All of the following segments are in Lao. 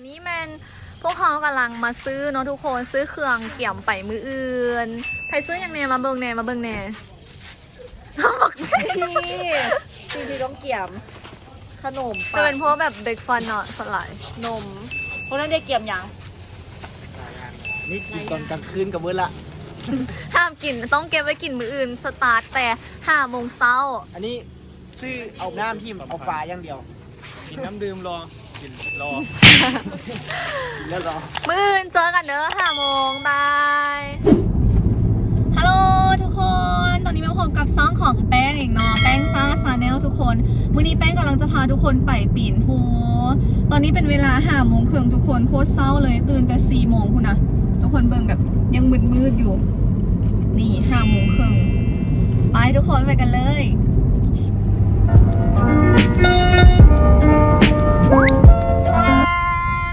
ນີ້ແມ່ນພວກເຮົາກຳລັງມາຊື້ເນາະທຸກຄົນ ຊື້ເຄື່ອງກຽມໄປມື້ອື່ນ. ໃຜຊື້ຫຍັງແດ່? ມາເບິ່ງແດ່ ມາເບິ່ງແດ່. ບັກ ທີ່ ທີ່ຕ້ອງກຽມ ຂະໜົມ ຈະເປັນພວກແບບເບຣກຟາສເນາະ ສ່ວນຫຼາຍ ນົມ. ພວກນັ້ນໄດ້ກຽມຫຍັງ? ນີ້ກິນຕອນກາງຄືນກໍເບິດລະ. ຫ້າມກິນ ຕ້ອງເກັບໄວ້ກິນມື້ອື່ນ ສະຕາດແຕ່ຫ້າໂມງເຊົ້າ. ອັນນີ້ຊື້ເອົານ້ຳຖິ້ມ ເອົາຝາຢ່າງດຽວ. ກິນນ້ຳດື່ມລໍ ກິນລໍ ກິນແລ້ວລໍ. ມື້ອື່ນເຈີກັນເດີ ຫ້າໂມງ ບາຍ. ຮັລໂຫຼທຸກຄົນ ຕອນນີ້ມາພົບກັບຊ່ອງຂອງແປ້ງເອງເນາະ ແປ້ງຊາຊາແນລທຸກຄົນ. ມື້ນີ້ແປ້ງກຳລັງຈະພາທຸກຄົນໄປປີນພູ. ຕອນນີ້ເປັນເວລາຫ້າໂມງເຄິ່ງທຸກຄົນ ໂຄດເຊົ້າເລີຍ ຕື່ນແຕ່ສີ່ໂມງພຸ້ນນະ. ທຸກຄົນເບິ່ງແບບຍັງມືດໆຢູ່. ນີ້ຫ້າໂມງເຄິ່ງ ໄປທຸກຄົນ ໄປກັນເລີຍ.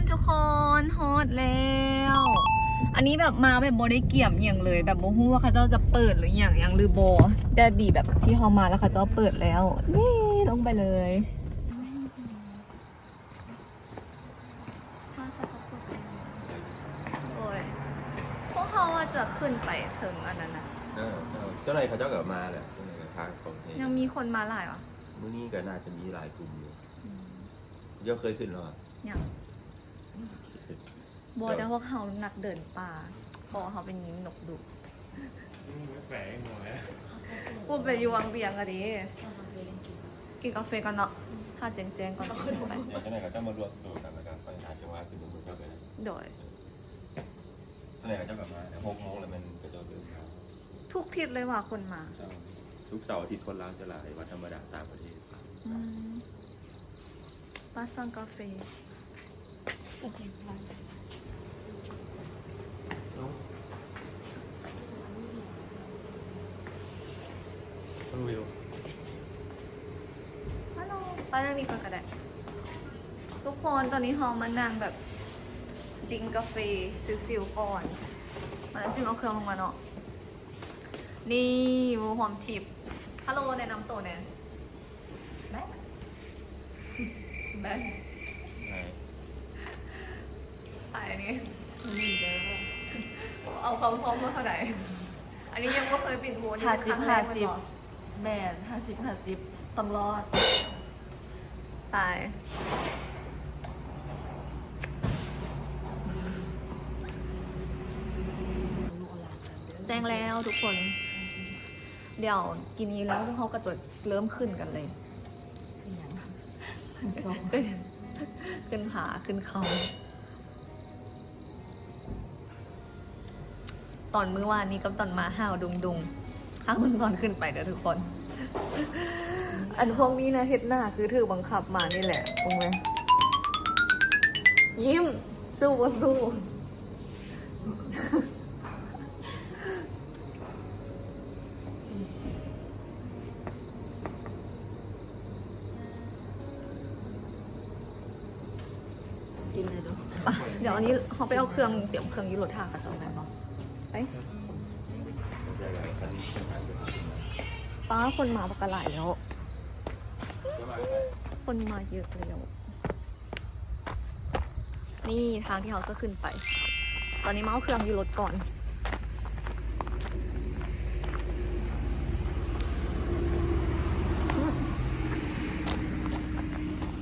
ທຸກຄົນ ຮອດແລ້ວ. ອັນນີ້ແບບມາແບບບໍ່ໄດ້ກຽມຫຍັງເລີຍ ແບບບໍ່ຮູ້ວ່າເຂົາເຈົ້າຈະເປີດຫຼືຫຍັງ ຫຍັງຫຼືບໍ່. ແຕ່ດີແບບທີ່ເຮົາມາແລ້ວເຂົາເຈົ້າເປີດແລ້ວ. ເຢ້ ລົງໄປເລີຍ. ໂອ້ຍ ພວກເຮົາວ່າຈະຂຶ້ນໄປເທິງອັນນັ້ນນະ. ເອີ ເຈົ້າ ເຈົ້າໜ້າທີ່ເຂົາເຈົ້າກໍມາແຫຼະ ເຈົ້າໜ້າທີ່ກໍພາຂອງເຮັດ. ຍັງມີຄົນມາຫຼາຍຫວາ? ມື້ນີ້ກໍໜ້າຈະມີຫຼາຍກຸ່ມຢູ່. ອືມ ເຈົ້າເຄີຍຂຶ້ນແລ້ວຫວາ? ຍັງ. ບໍ່ ແຕ່ພວກເຮົານັກເດີນປ່າ ເພາະວ່າເຮົາເປັນຍິງນົກດຸ. ອືມ ແປກໆ ບໍ່ແມ່ນຢູ່ວັງວຽງກໍດີ ກິນກາເຟກ່ອນເນາະ ຖ້າແຈ້ງໆກ່ອນ. ຈັ່ງໃດກໍຈະມາລວມໂຕກັນ ແລ້ວກໍຄ່ອຍຫາຈັງຫວະຂຶ້ນເມືອງເຈົ້າໄປ. ໂດຍ. ຈັ່ງໃດກໍເຈົ້າກໍມາ ຫົກໂມງແລ້ວແມ່ນເຂົາເຈົ້າເລີ່ມມາ. ທຸກທິດເລີຍວ່າຄົນມາ. ເຈົ້າ ສຸກເສົາອາທິດຄົນລາວຈະຫຼາຍ ວັນທຳມະດາຕ່າງປະເທດ. ອືມ. ປາ ສັ່ງກາເຟ. ເອົາ ເບິ່ງວິວ. ຮັລໂຫຼ ໄປທາງນີ້ກ່ອນກໍໄດ້. ທຸກຄົນ ຕອນນີ້ເຮົາມານັ່ງແບບດິງກາເຟຊິວໆກ່ອນ ແລ້ວຈຶ່ງເອົາເຄື່ອງລົງມາເນາະ. ນີ້ ໝູ່ຮ່ວມທຣິບ. ຮັລໂຫຼ ແນະນຳໂຕແດ່. ແບງ ແບງ ໄປອັນນີ້ ເອົາຄວາມພ້ອມມາເທົ່າໃດ? ອັນນີ້ຍັງບໍ່ເຄີຍປິ່ນພູ ອັນນີ້ເປັນຄັ້ງແລກແມ່ນບໍ່? ແມ່ນ ຫ້າສິບ ຫ້າສິບ ຕ້ອງລອດ. ຕາຍ ແຈ້ງແລ້ວທຸກຄົນ. ດຽວກິນອີ່ແລ້ວ ພວກເຮົາກໍຈະເລີ່ມຂຶ້ນກັນເລີຍ. ຂຶ້ນຫຍັງ? ຂຶ້ນສອງ ຂຶ້ນ ຂຶ້ນຜາ ຂຶ້ນເຂົາ. ຕອນມື້ວານນີ້ກັບຕອນມາຫ້າວດຸງໆ. ຖ້າເບິ່ງຕອນຂຶ້ນໄປເດີທຸກຄົນ. ອັນພວກນີ້ນະ ເຮັດໜ້າຄືຖືກບັງຄັບມານີ້ແຫຼະ. ເບິ່ງເລີຍ. ຍິ້ມ. ສູ້ບໍ່ສູ້? ຊິມເລີຍເດີ. ໄປ ດຽວອັນນີ້ເຮົາໄປເອົາເຄື່ອງ ຕຽມເຄື່ອງຢູ່ລົດຖ້າເຂົາເຈົ້າແມ່ນບໍ່? ໄປ. ປ້າ ຄົນມາບັກກະຫຼາຍແລ້ວ. ຄົນມາເຍອະແລ້ວ. ນີ້ທາງທີ່ເຮົາຈະຂຶ້ນໄປ. ຕອນນີ້ມາເອົາເຄື່ອງຢູ່ລົດກ່ອນ.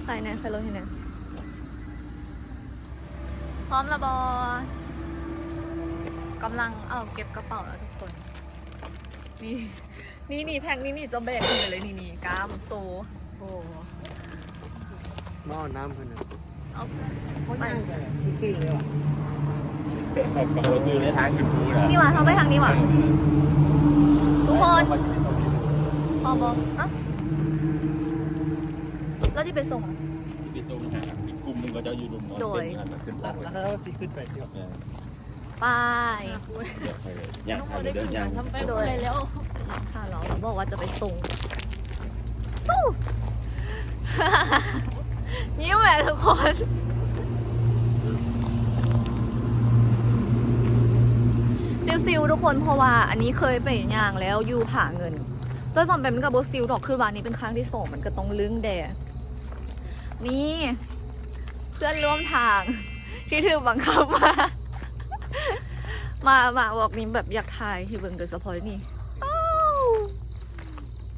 ໃສ່ແນ່ ໃສ່ລົດໃຫ້ແນ່. ພ້ອມລະບໍ່? ກຳລັງເອົາເກັບກະເປົາແລ້ວທຸກຄົນ. ນີ້ ນີ້ ນີ້ ແພັກນີ້ ນີ້ ເຈົ້າແບກຂຶ້ນໄປເລີຍ ນີ້ ນີ້ ກ້າມໂຊ. ໂອ້ ມາເອົານ້ຳເພິ່ນນະ. ເອົາ ໄປ ເຂົາຍ່າງໄປເກັ່ງເລີຍຫວາ? ເຂົາບໍ່ຊື້ໃນທາງຂຶ້ນພູນະ. ນີ້ຫວາ ເຮົາໄປທາງນີ້ຫວາ? ທຸກຄົນ ພໍບໍ່? ຮະ? ລາວຊິໄປສົ່ງຫວາ? ຊິໄປສົ່ງຫາອີກກຸ່ມໜຶ່ງ ເຂົາເຈົ້າຢູ່ລຸ່ມເນາະ. ໂດຍ. ເປັນອັນແບບຂຶ້ນ ແລ້ວ ແລ້ວຊິຂຶ້ນໄປຊິ. ໄປ ໂດຍ ຖ້າເຮົາບອກວ່າຈະໄປສົ່ງ. ຍິ້ມແຫຼະທຸກຄົນ. ຊິວໆທຸກຄົນ ເພາະວ່າອັນນີ້ເຄີຍໄປຍ່າງແລ້ວຢູ່ຜາເງິນ. ແຕ່ຕອນໄປມັນກໍບໍ່ຊິວດອກ ຄືວ່ານີ້ເປັນຄັ້ງທີສອງ ມັນກໍຕ້ອງລຶ້ງແດ່. ນີ້ ເພື່ອນຮ່ວມທາງ. ທີ່ຖືກບັງຄັບມາ ມາ ມາ ວລັອກນີ້ແບບຢາກຖ່າຍໃຫ້ເບິ່ງ ໂດຍສະເພາະນີ້ ອ້າວ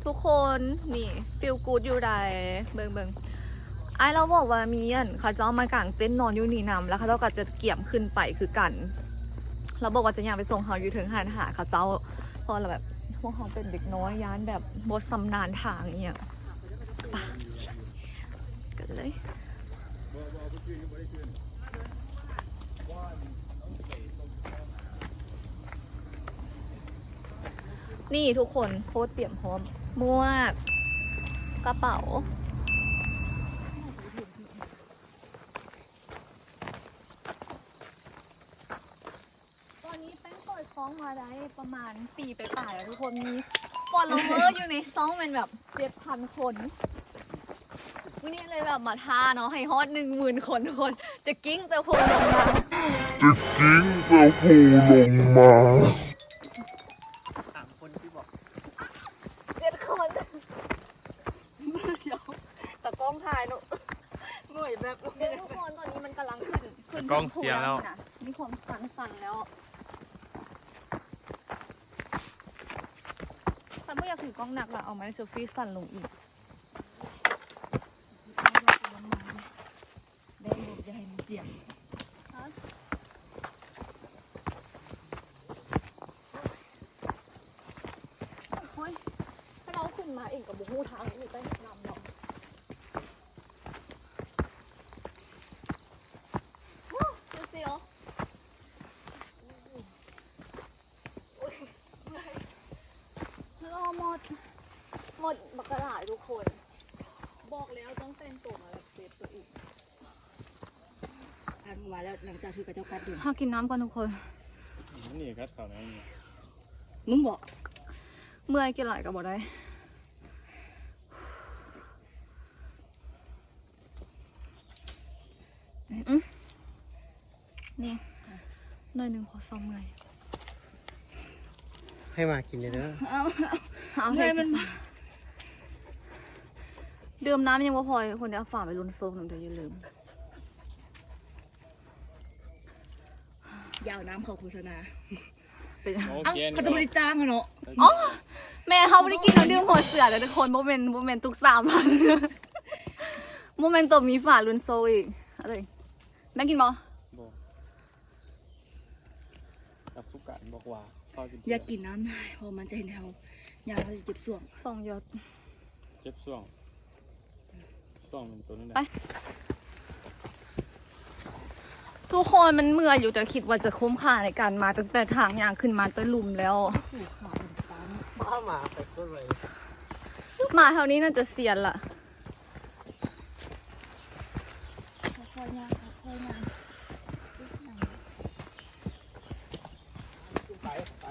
ທຸກຄົນ ນີ້ ຟີລກູດຢູ່ໃດ໋ ເບິ່ງໆ ອ້າຍລາວບອກວ່າມີ ອັນ ເຂົາເຈົ້າມາກາງເຕັນນອນຢູ່ນີ້ນຳ ແລ້ວເຂົາເຈົ້າກໍຈະກຽມຂຶ້ນໄປຄືກັນ ລາວບອກວ່າຈະຍ່າງໄປສົ່ງເຮົາຢູ່ເທິງຮ້ານອາຫານເຂົາເຈົ້າ ເພາະວ່າແບບພວກເຮົາເປັນເດັກນ້ອຍ ຢ້ານແບບບໍ່ຊຳນານທາງອີ່ຫຍັງ. ໄປ ກັນເລີຍ. ນີ້ທຸກຄົນ ໂຄດຕຽມພ້ອມ ໝວກ ກະເປົາ. ຕອນນີ້ແປ້ງເປີດຊ່ອງມາໄດ້ປະມານປີປາຍໆແລ້ວທຸກຄົນ ມີ follower ຢູ່ໃນຊ່ອງແມ່ນແບບເຈັດພັນຄົນ. ມື້ນີ້ເລີຍແບບມາທ້າເນາະ ໃຫ້ຮອດໜຶ່ງໝື່ນຄົນ ທຸກຄົນ ຈະກິ້ງແຕ່ພູລົງມາ ຈະກິ້ງແຕ່ພູລົງມາ. ສາມຄົນທີ່ບອກ ເຈັດຄົນ. ດຽວ ຕາກ້ອງຖ່າຍເນາະ ເມື່ອຍແບບ ເດີ ທຸກຄົນ ຕອນນີ້ມັນກຳລັງຂຶ້ນ ຂຶ້ນ ກ້ອງເສຍແລ້ວ ມີຄວາມສັ່ນໆແລ້ວ. ຄັນບໍ່ຢາກຖືກ້ອງໜັກລະ ເອົາໄມ້ເຊລຟີສັ່ນລົງອີກ. ແບງລົບ ຢ່າໃຫ້ມັນສຽງ. ຮະ? ໂອ້ຍ ຖ້າເຮົາຂຶ້ນມາເອງກໍບໍ່ຮູ້ທາງຢູ່ໃຕ້ນ້ຳເນາະ. ໂອ້ ສຽວໆ. ໂອ້ຍ ເມື່ອຍ ແລ້ວກໍໝົດ ໝົດບັກກະຫຼາຍທຸກຄົນ ບອກແລ້ວຕ້ອງແຕ່ງໂຕມາແບບເຊຟໂຕເອງ. ທາງມາແລ້ວ ຫຼັງຈາກທີ່ເຂົາເຈົ້າກັດໂດນ ຫາກິນນ້ຳກ່ອນທຸກຄົນ. ນີ້ກັດເຂົ້າໃນນີ້ ມຶງບໍ? ເມື່ອຍ ກິນຫຼາຍກໍບໍ່ໄດ້. ອືມ ນີ້ ໜ້ອຍໜຶ່ງພໍຊອມເມື່ອຍ. ໃຫ້ໝາກິນເດີ ເອົາ ເອົາ ເອົາ ເມື່ອຍມັນ ໃຫ້ ດື່ມນ້ຳຍັງບໍ່ພໍ ຄົນເດ ເອົາຝາໄປລຸ້ນໂຊກນຳເດີ ຢ່າລືມ. ຢ່າເອົານ້ຳເຂົ້າໂຄສະນາ. ເປັນຫຍັງ? ໂອເຄ ເອົ້າ ເຂົາຈະບໍ່ໄດ້ຈ້າງເຮົາເນາະ. ອໍ ແມ່ນ ເຮົາບໍ່ໄດ້ກິນນ້ຳດື່ມຫົວເສືອເດີທຸກຄົນ ບໍ່ແມ່ນ ບໍ່ແມ່ນຕຸກສາມພັນ ບໍ່ແມ່ນໂຕມີຝາລຸ້ນໂຊກອີກ. ເອົາເລີຍ ແມ່ກິນບໍ່? ບໍ່ ກັບສຸການບອກວ່າ ຢ່າກິນນ້ຳຫຼາຍ ເພາະມັນຈະເຮັດໃຫ້ເຮົາ ຍາມເຮົາຊິເຈັບສ່ວງ ສອງຢອດ ເຈັບສ່ວງ. ໄປ ທຸກຄົນ ມັນເມື່ອຍຢູ່ ແຕ່ຄິດວ່າຈະຄຸ້ມຄ່າໃນການມາ ຕັ້ງແຕ່ທາງຍ່າງຂຶ້ນມາແຕ່ລຸ່ມແລ້ວ. ໝາແຖວນີ້ໜ້າຈະຊຽນລະ. ຄ່ອຍໆຍ່າງ ຄ່ອຍໆຍ່າງ. ໄປ ໄປ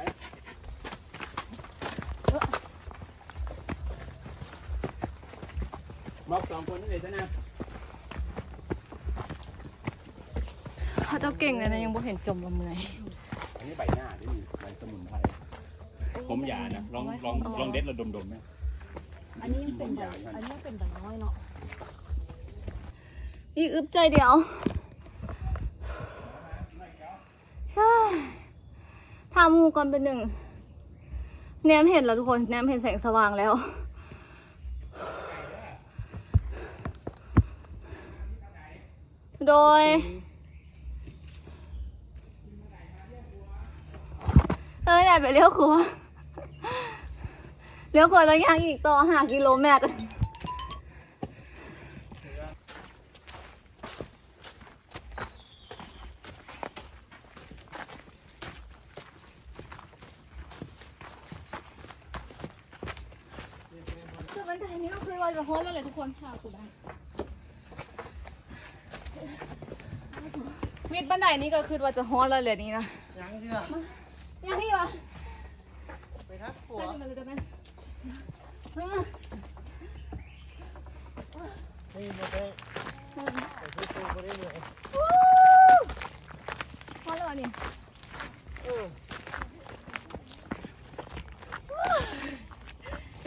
ບອກສອງຄົນນັ້ນເດຊະນາ. ເຂົາເຈົ້າເກັ່ງແລ້ວນະ ຍັງບໍ່ເຫັນຈົມວ່າເມື່ອຍ. ອັນນີ້ໃບໜ້າເດ້ນີ້ ໃບສະໝຸນໄພ ຜົມຢານະ ລອງ ລອງ ອໍ ລອງເດັດແລ້ວດົມໆນະ. ອັນນີ້ເປັນໃບ ອັນນີ້ເປັນໃບນ້ອຍເນາະ. ອີກອຶບໃຈດຽວ. ຖ້າໝູ່ກ່ອນເປັນໜຶ່ງ ແນມເຫັນແລ້ວທຸກຄົນ ແນມເຫັນແສງສະຫວ່າງແລ້ວ ໂດຍ ເອີ ໄດ້ໄປລ້ຽວຂວາ ລ້ຽວຂວາແລ້ວຍ່າງອີກຕໍ່ຫ້າກິໂລແມັດ. ຂຶ້ນບັນໄດນີ້ກໍຄືວ່າຈະຮອດແລ້ວແຫຼະທຸກຄົນ ຖ້າກູໄດ້ ວິດບັນໄດນີ້ກໍຄືວ່າຈະຮອດແລ້ວແຫຼະນີ້ນະ. ຍັງເທື່ອ ຍັງອີກຫວາ? ໄປທາງຂວາ ໄປເລີຍໄດ້ໄໝ? ນີ້ບໍ່ໄດ້ ໄປທີ່ໂຕບໍ່ໄດ້ເມືອຍ. ພໍແລ້ວນີ້ ເອີ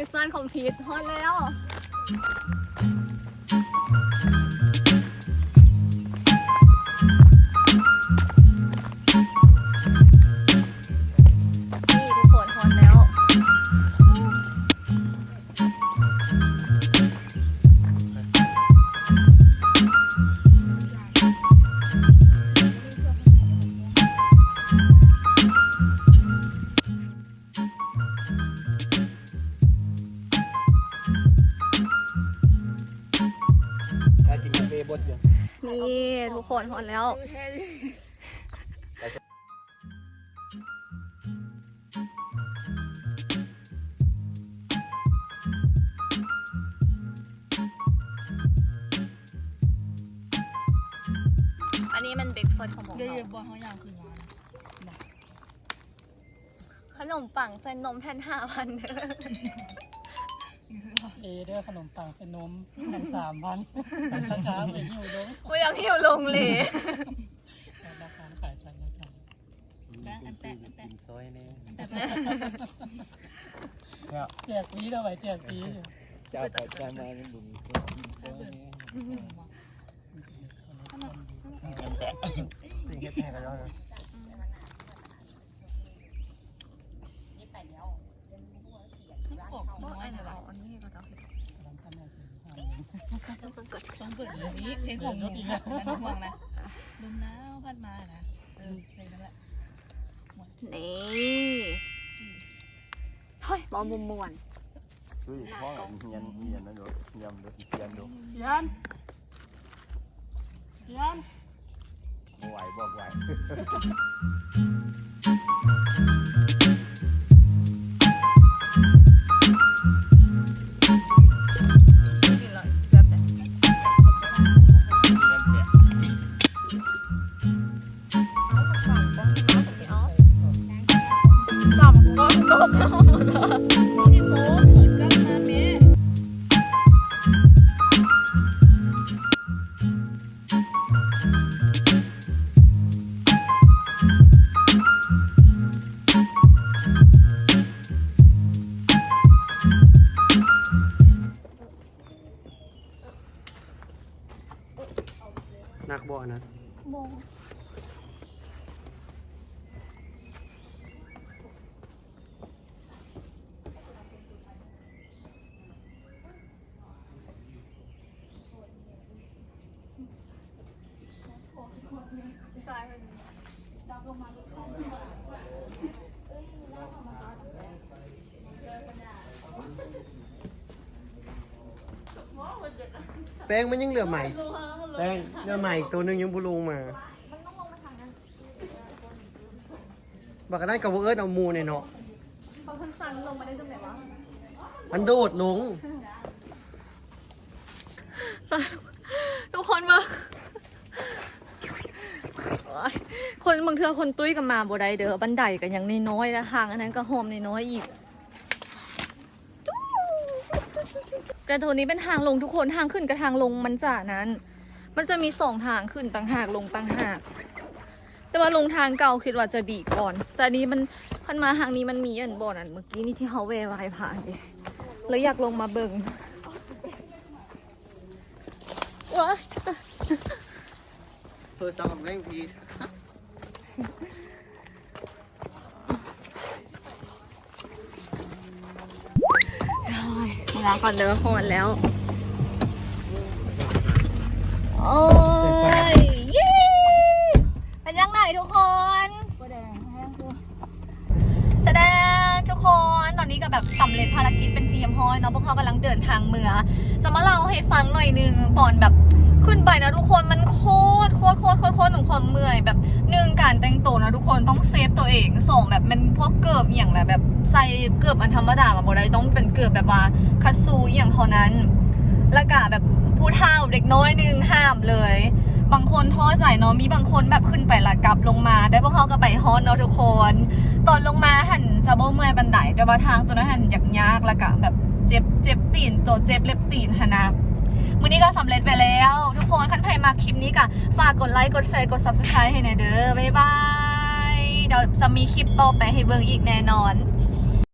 Mission complete ຮອດແລ້ວ. ຮ້ອນ ຮ້ອນແລ້ວ. ອັນນີ້ແມ່ນເບຣກຟາສຂອງພວກເຮົາ. ເດ ບໍ່ ເຮົາຢາກກິນຫວານ. ຂະໜົມປັງໃສ່ນົມແຜ່ນຫ້າພັນເດີ. ເອເດີ ຂະໜົມປັງໃສ່ນົມແຜ່ນສາມພັນ. ລາຄາບໍ່ຫິວລົງ ບໍ່ຢາກຫິວລົງເລີຍ. ລາຄາຂາຍໄປລາຄາ ແປະ ອັນແປະ ອັນແປະ ກິນຊອຍແດ່. ແຈກຟຣີເດີ ໄວ້ແຈກຟຣີ. ເຈົ້າໄປຈ່າຍມາຍັງບໍ່ມີຄົນກິນຊອຍແດ່. ເຮັດແທ້ກໍໄດ້. ມັນອອກນ້ອຍແລ້ວ. ອັນນີ້ກໍຕ້ອງເຮັດ ຕ້ອງເປີດ ຕ້ອງເປີດເລີຍນີ້ ເພງຂອງໝູ່ ບໍ່ຕ້ອງຫ່ວງນະ. ລົມໜາວພັດມານະ. ເອີ ໃສ່ນັ້ນແຫຼະ. ນີ້ ເຮີ້ຍ ເວົ້າມ່ວນໆ. ເຮີ້ຍ ຮ້ອງຮຽນ ຮຽນນະ ຮຽນເດີ ຮຽນເດີ ຮຽນ. ຢ້ານ ບໍ່ໄຫວ ບໍ່ໄຫວ. ໜັກບໍ່ອັນນັ້ນ? ບໍ່. ແປ້ງ ມັນຍັງເຫຼືອໄໝ ແປ້ງ ເຫຼືອໄໝໂຕໜຶ່ງຍັງບໍ່ລົງມາ. ບັກອັນນັ້ນກໍບໍ່ເອີ້ນເອົາໝູ່ແດ່ເນາະ. ເຂົາສັ່ງລົງມາໄດ້ຈັ່ງໃດວະ? ມັນໂດດລົງ. ທຸກຄົນເບິ່ງ ໂອ້ຍ ຄົນບາງເທື່ອຄົນຕຸ້ຍກໍມາບໍ່ໄດ້ເດີ. ບັນໄດກໍຍັງນ້ອຍໆ ແລະ ທາງອັນນັ້ນກໍຮ່ອມນ້ອຍໆອີກ. ແຕ່ໂທນີ້ເປັນທາງລົງທຸກຄົນ ທາງຂຶ້ນກັບທາງລົງມັນຈະນັ້ນ ມັນຈະມີສອງທາງ ຂຶ້ນຕ່າງຫາກ ລົງຕ່າງຫາກ. ແຕ່ວ່າລົງທາງເກົ່າຄິດວ່າຈະດີກວ່າ ແຕ່ອັນນີ້ມັນ ຄັນມາທາງນີ້ມັນມີອັນບ່ອນອັນເມື່ອກີ້ນີ້ທີ່ເຮົາແວ່ໄຫວ້ພະເດ ເລີຍຢາກລົງມາເບິ່ງ. ວ້າຍ ໂທລະສັບຂອງແມ່ງພີ. ໂອ້ຍ ເມືອກ່ອນເດີ ຮ້ອນແລ້ວ. ໂອ້ຍ ເຢ້ ເປັນຈັ່ງໃດທຸກຄົນ? ສະແດງທຸກຄົນ ຕອນນີ້ກໍແບບສຳເລັດພາລະກິດເປັນທີ່ຮຽບຮ້ອຍເນາະ. ພວກເຮົາກຳລັງເດີນທາງເມືອ. ຈະມາເລົ່າໃຫ້ຟັງໜ້ອຍໜຶ່ງ ຕອນແບບຂຶ້ນໄປນະທຸກຄົນ ມັນໂຄດ ໂຄດ ໂຄດ ໂຄດ ໂຄດຂອງຄວາມເມື່ອຍ. ແບບ ໜຶ່ງ ການແຕ່ງໂຕນະທຸກຄົນ ຕ້ອງເຊບຕົວເອງ. ສອງ ແບບແມ່ນພວກເກີບອີ່ຫຍັງນະ ແບບໃສ່ເກີບອັນທຳມະດາມາບໍ່ໄດ້ ຕ້ອງເປັນເກີບແບບວ່າຄັດຊູອີ່ຫຍັງເທົ່ານັ້ນ. ແລ້ວກະແບບຜູ້ເຖົ້າເດັກນ້ອຍໜຶ່ງຫ້າມເລີຍ. ບາງຄົນທໍ້ໃຈເນາະ ມີບາງຄົນແບບຂຶ້ນໄປແລ້ວກັບລົງມາ ແຕ່ພວກເຮົາກໍໄປຮອດເນາະທຸກຄົນ. ຕອນລົງມາຫັ້ນຈະບໍ່ເມື່ອຍປານໃດ ແຕ່ວ່າທາງໂຕນັ້ນຫັ້ນຍາກໆ ແລ້ວກະແບບ ເຈັບ ເຈັບຕີນ ໂຕເຈັບເລັບຕີນຫັ້ນນະ. ມື້ນີ້ກໍສຳເລັດໄປແລ້ວທຸກຄົນ. ຄັນໃຜມັກຄລິບນີ້ກໍຝາກກົດໄລ ກົດແຊ ກົດ Subscribe ໃຫ້ແດ່ເດີ. ບາຍບາຍ. ດຽວຈະມີຄລິບຕໍ່ໄປໃຫ້ເບິ່ງອີກແນ່ນອນ.